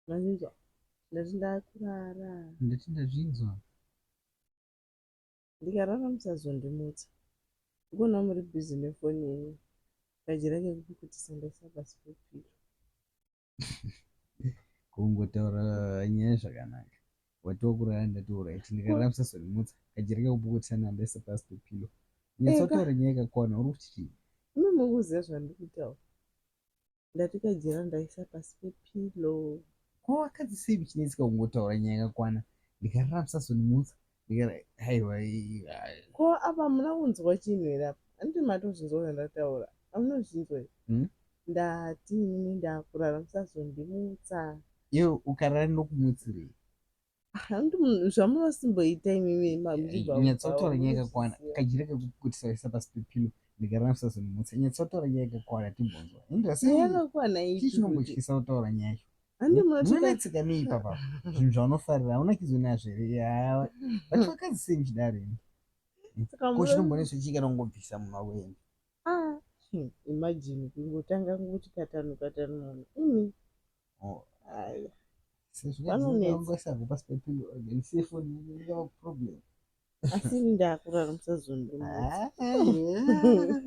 Mazvinzwa? Ndati ndakurara. Ndati ndazvinzwa. Ndikarara musazondimutsa. Ndikuona muri busy nefoni yenyu. Kajira kekupukutisa ndaisa pasi pepilo. Kungotaura nyaya zvakanaka. Wati wakurara ndati alright. Ndikarara musazondimutsa. Kajira kekupukutisa ndaisa pasi pepilo. Nyatsotaura nyaya yakakwana uri kuti chii? Imi mukuziva zvandiri kutaura. Ndati kajira ndaisa pasi pepilo. Ko vakadzi sei muchinetseka kungotaura nyaya yakakwana ndikarara musazondimutsa haiwa. Ko apa hamuna kunzwa chinhu here apa? Handiti matozvinzwa zvandataura. Hamuna kuzvinzwa here? Hmm? Ndati inini ndakurara musazondimutsa. Iwe ukarara ndokumutsirei? Handiti zvamunosimboita imimi muchibva Nyatsotaura nyaya yakakwana. Kajira kekupukutisa waisa pasi pepilo ndikarara musazondimutsa. Nyatsotaura nyaya yakakwana timbonzwa. Nyaya yakakwana ipi? Chii chinombotyisa kutaura nyaya yacho? Handi munoti Munonetseka nei ipapa? Zvinhu zvaunofarira haunakidzwe nazvo here? Yaa, but vakadzi sei muchidaro imi? Saka Ko muno- chinombonetsa chii kana kungobvisa munhu wako hembe? Ah, imagine kungotanga kungoti katanu katanu munhu imi. Oh. Aya. Sezvo Vanonetsa. ungoisa pasi pepilo then sei phone ingava problem. Asi ini ndakurara musazondimutsa. Ah, yeah.